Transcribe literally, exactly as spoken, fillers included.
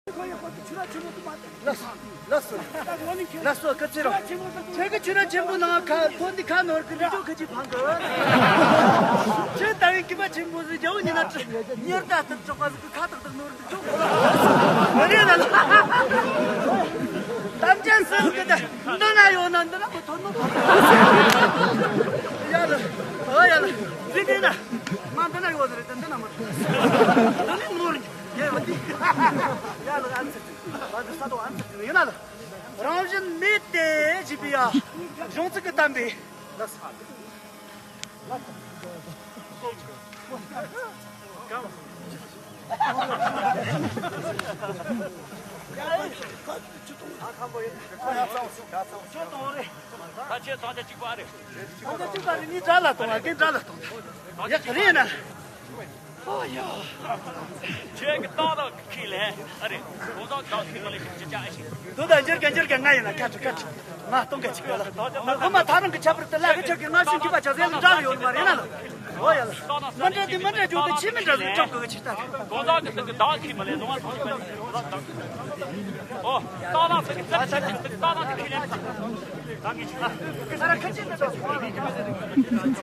ལགས་སོ། ལགས་སོ། ལགས་སོ། སྐུ་ཚེ་རིང་། ཁྱེད་ཀྱི་ཆུ་ར་ཆེན་པོ་ནང་ཁ་ཐོན་འདི་ཁ་ནོར་གི་རི་ཅོ་ཁ་ཅིག་ཕང་གི། ཁྱེད་ད་ཡིན་གི་པ་ཆེན་པོ་ཟིག་རྒྱ་བོ་ཉིན་ན་ཉེར་ད་ཐུབ་ཆོག་པ་ཟིག་གི་ཁ་ཐག་ཐག་ནོར་གི་ཆོག་གི། རེད་ལ་ལ། དམ་ཅན་སུ་གི་ད་འདི་ན་ཡོད་ན་འདི་ན་ཁོ་ཐོན་ནོ། ཡ་ལ། ཨ་ཡ་ལ། འདི་འདི་ན། ང་འདི་ན་ཡོད་རེད། འདི་ན་མ། འདི་ནི་ནོར་གི། ཡ་ལ། འདི་ཡ་ལ་ཨ་ཙི། ང་འདི་ས་དོ་ཨ་ཙི་ཡིན་ན་ལ། རང་བཞིན་མེད་དེ་བཞི་པའི་ཡ། གཞུང་ཚིག་གི་གཏམ་པའི། ད་ཁྱེད་ཚང་ཆ་གཅིག་པ་རེད། ཚང་ཆ་གཅིག་པ་རེད། ནི་དགྲ་ལ་གཏོང་བ་གན་དགྲ་ལ་གཏོང་། ཡག་རེད་ན། ཨོ་ཡ། ཁྱེད་ཀྱི་ཏག་ཏག་ཁྱི་ལས་ཨ་རེ། ཁོང་ཚོ་ཏག་ཁྱི་མ་ལས་ཁྱི་ཅི་ཅག་ཨེ་ཤེས། དོ་ད་འཇིར་ག་འཇིར་ག་ང་ཡིན་ན་ཁ་ཁྲི་ཁ་ཁྲི། ང་སྟོང་ག་ཅིག་ག་ལ། ང་ཁོ་མ་ཐ་རང་གི་ཁྱད་པར་དུ་ལ་གི་ཆོག་གི་ང་སུན་གི་པ་ཆ་ཟེ་ལ་འདྲ་ལ་ཡོད་མ་རེད་ན་ལ། ཨོ་ཡ་ལ། མ་འདྲ་དེ་མ་འདྲ་འཇོག་དེ་ཆི་མི་འདྲ་ཟིག་ཆོག་གི་ཆི་ལྟ། ཁོང་ཚོ་གི་ཏག་གི་ཏག་ཁྱི་མ་ལས་ནོར་བ་ཐོག་ཆི་མ་ལས། ཨོ། ཏག་ཏག་ཟེར་གི་ཏག་ཏག་ཏག་ཏག་ཁྱི་ལས། ད་གི་ཆི། ཁ་ཆེ་ན་ད།